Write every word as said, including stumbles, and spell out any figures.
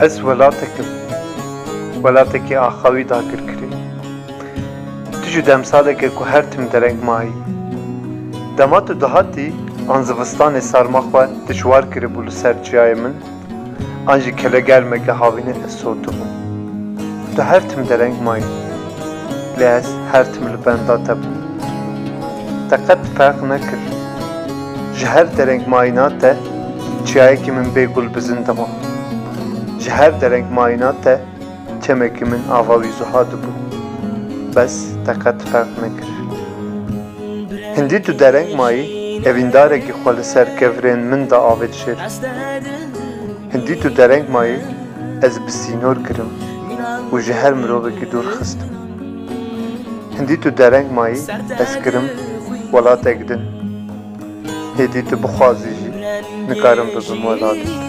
Ez welatek im. Welatekî axawî dagirkirî. Tu ji demsalek e ku her tim dereng mayî. Dema tu dihatî, an zivistanê sarma xwe dijwar kiribû li ser çiyayê min, an jî kelegermeke havînê ez sotibûm. Tu her tim dereng mayî. Lê ez her tim li benda te bûm. Te qet ferq nekir. Ji her derengmayîna te çiyayekî min bê gul bizin dema. Ji her derengmayîna te çemekî min ava wî zuha dibû. Bes te qet ferq nekir. Hindî tu dereng mayî, evîndarekî xwe li ser kevirên min de avêt jêr. Hindî tu dereng mayî, ez bi sînor kirim û ji her mirovekî dûr xistim. Hindî tu dereng mayî, ez kirim welatek din. Hêdî tu bixwazî jî, nikarim bibim welatek.